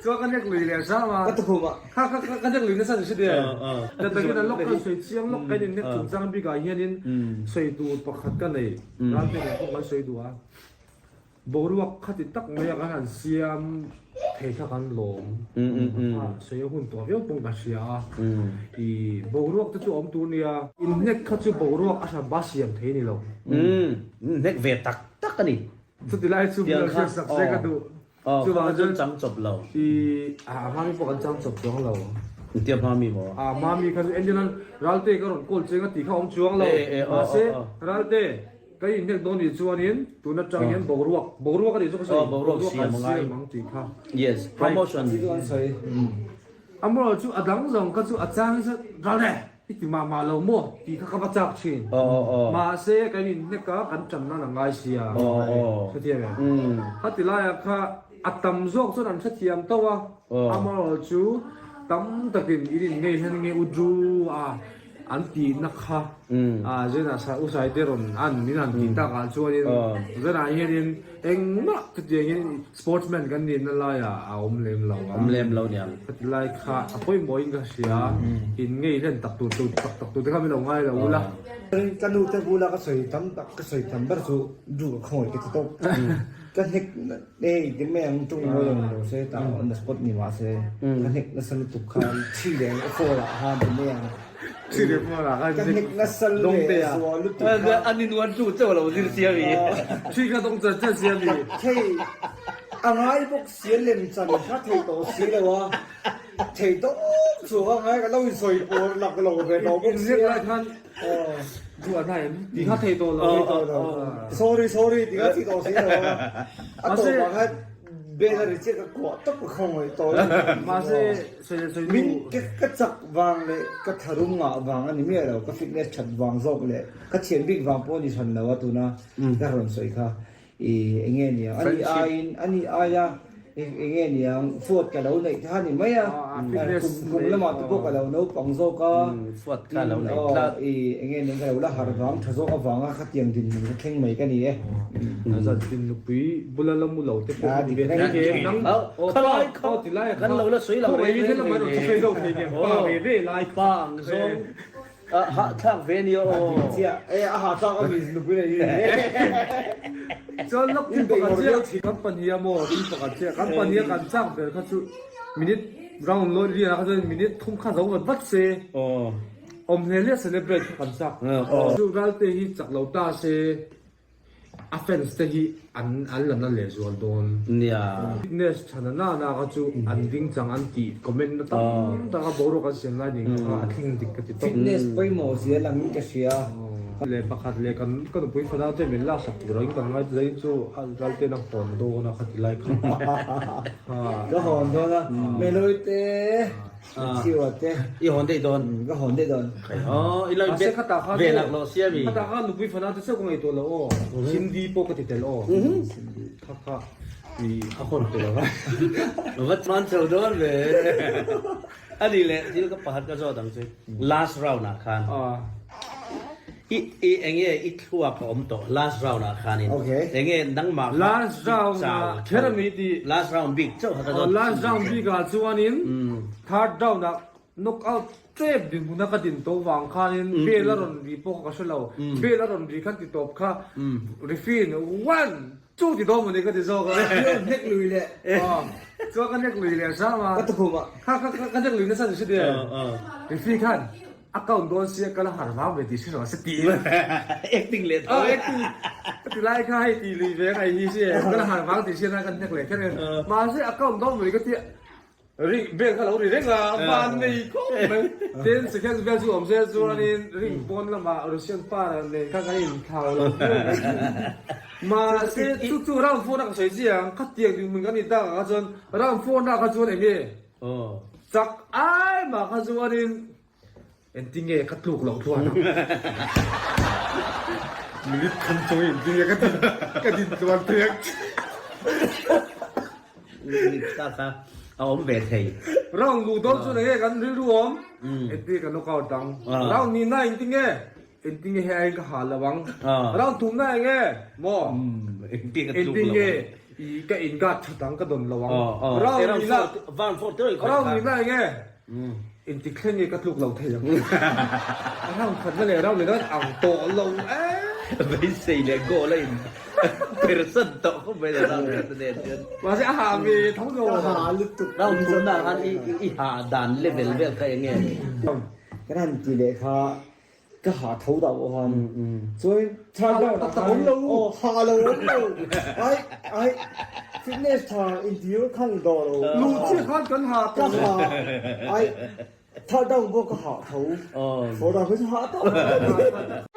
Chuan ka nek lui leh zam a. Ka tukhum a. Kha kha kha ka nek lui nasa ni si te. Ta takin a lawk kan sawi chiang lawk kan innek chungchang bikah hianin sawi tur pakhat ka nei. Ralte nen pawh kan sawi duh a. Boruak khati tak mai a kan han siam thei kha kan lawm. Kha sawi a hun tawh viau pawn ka hria a. I boruak te chu a awm tur nia. Innek kha chu boruak a hran ba siam thei ni lo. Innek ve tak tak a ni. Chuti lai chu min lo hriat sak se ka duh. Chuvang chuan chang chawp lo. I a hmami pawh kan chang chawp chuang lo. Engtia hmami maw? A hmami kha chu entirnan Ralte ka rawn call cheng a tih kha awm chuang lo. Mahse Ralte ka inhnek dawn nih chuanin tun atang hian boruak, boruak a nih chu ka sawi, boruak kan siam ang tih kha. Yes, promotion. Amaherawhchu a dang zawng kha chu a chang hi chuan Ralte! I ti mah mah lo maw tih kha ka va chak thin. Mahse kan inhnek a, kan tan nan a ngai sia. Hrethiam em? Khati laiah kha a tam zawk chuan an hrethiam tauh a, amaherawh chu tam takin in inngei hian nge u Drew a an tihna kha Zenah U Saite rawn an min han tih takah chuanin Zenah hianin Engmah chutiang in sportsman kan nihna laiah a awm lem lo a. Awm lem lo niang. Khati lai kha a pawimawh in ka hria, in ngei hlen tak tur tur tak tak tur te kha min lo ngai lo ula. Ka nu te bula ka sawi tam tak ka sawi tam ber chu du ka khawngaih ka ti tawp. Ka hnek hei ti mai ang tung mawi lo ni lo se tah on the spot ni mah se ka hnek nasa lutuk khan thi leh phone ah khan ti mai ang. Ka hnek nasa leh zual lutuk kha. An inuan tu chauh lo zir sia mi. Thi kha dawng chan chan sia mi. Thei a ngai bawk sia lem chan kha thei tawh si lo a. Thei tawp chu a ngai ka lo insawi pawh lak lo ve tawh bawk sia. Inhnek lai khan duh a hnai em? Ti kha thei tawh lo. Sorry sorry ti kha thi tawh si lo a. A tawpah khan bel a ri chiah ka kuah tawp ka khawngaih tawh. Mahse Min ka chak vang leh ka tharum ngah vang a ni miah lo, ka fitness that vang zawk leh ka thian bik vang pawh a ni hran lo a tuna ka rawn sawi kha i enge niang ani aiin ani aia enge niang fuat ka lo neih kha ni mai a kum kum lamah te pawh ka lo naupang zawk a i enge niang ka lo la harh vang tha zawk avanga khatiang dinhmun ka thleng mai ka ni e. Nupui bula la mu lo te pawh a ni ve thei nge nang Khalai kha kan lo la sawi lo reng reng reng e pa ang zawng hahthlak ve nia aw e a hahthlak a mi nupui nei Chuan lawk thil pakhat chiah kan pahnih a maw thil pakhat chiah kan pahnih a kan chak ber kha chu minute round lawi lian ah kha chuan minute thum kha zo vat vat se awm hle hle celebrate kha kan chak chu Ralte hi chak lo ta se A fans te hi an an la na leh zual dawn. Nia. Fitness tha na na kha chu an ding chang an tih comment na tam tak a boruak an siam lai nih kha a thleng dik ka ti tawp. Fitness pawimawh zia lang in ka hria. Leh pakhat leh kan ka nupui fanau te min laksak tur angin kan ngai zai chu a ral ten a hawn dawn a khati lai kha. Ka hawn dawn a, Meloi te. Chiu te. I hawn daih dawn. Ka hawn daih dawn. Aw, i lo Mahse khatah khan ve lak lo sia mi. Khatah khan nupui fana te chauh ka ngaihtuah lo aw. Cindy pawh ka ti tel aw. Kha kha i a hawn tel ang a. Va chuan chho dawn ve. A ni leh thil ka pakhat ka zawt ang chu. Last round ah khan. I i enge i thluak a awm tawh last round ah khanin enge nangmah kha Last round ah kher a mi tih last round bik chauh kha ka zawt Last round bik ah chuanin third round ah knock out tep dinhmun a ka din tawh vang khanin bell a rawn ri pawh kha ka hre lo bell a rawn ri khan ti tawp kha referee in one Chu ti dawn mawni ka ti zawk a. Ka hnek lui leh. Chuan ka hnek lui leh zam a. Ka tukhum a. Kha kha ka hnek lui nasa ni si te. Referee khan a count dawn sia ka la harh vang ve tih hre rawh se ti. Acting leh tho. Acting. Ka ti lai kha hei ti lui ve ngai hi si e. Ka la harh vang tih hriat a ka hnek leh kher em. Mahse a count dawn mawni ka ti a. Ring bel kha lo ri reng a, van nei khawp mai. Tin seconds vel chu awm se chuanin ring pawn lamah Russian pa nen khan kan inthlau lo viau mai. Mahse chu chu round four na ka sawi chiang, khatiang dinhmun kan ni tak ah kha chuan round four na kha chuan eng nge chak ai mah kha chuanin Engtinge ka tluk loh tluan ang? Minute thum chung in engtinge ka din ka din tluan thei ang? Minute ta kha a awm ve thei. Round luh dawn chu enge kan rilru awm? Engtinge ka knock out ang? Round nihna engtinge? Engtinge hei aiin ka hal lo ang? Round thumna enge? Maw? Engtinge ka tluk lo ang? I ka in guard that ang ka dawn lo ang. Round nihna round nihna enge inti thleng nge ka tluk lo thei ang. Round khatna leh round nihna ang tawh lo e. Beisei leh goal a in persan tawh khawp mai round khatna nen chuan. Mahse a ha ve tho lo. Ka ha lutuk. Round thumna khan i ha dan level vel kha enge. Kan han ti leh kha Ka ha tho dah pawh khan chuan third round ah khan aw ha lo awm lo ai ai fitness tha intir khan i dawh lo Luh chiah khan kan ha ka ha ai third round pawh ka ha tho fourth round kha chu ha tawh.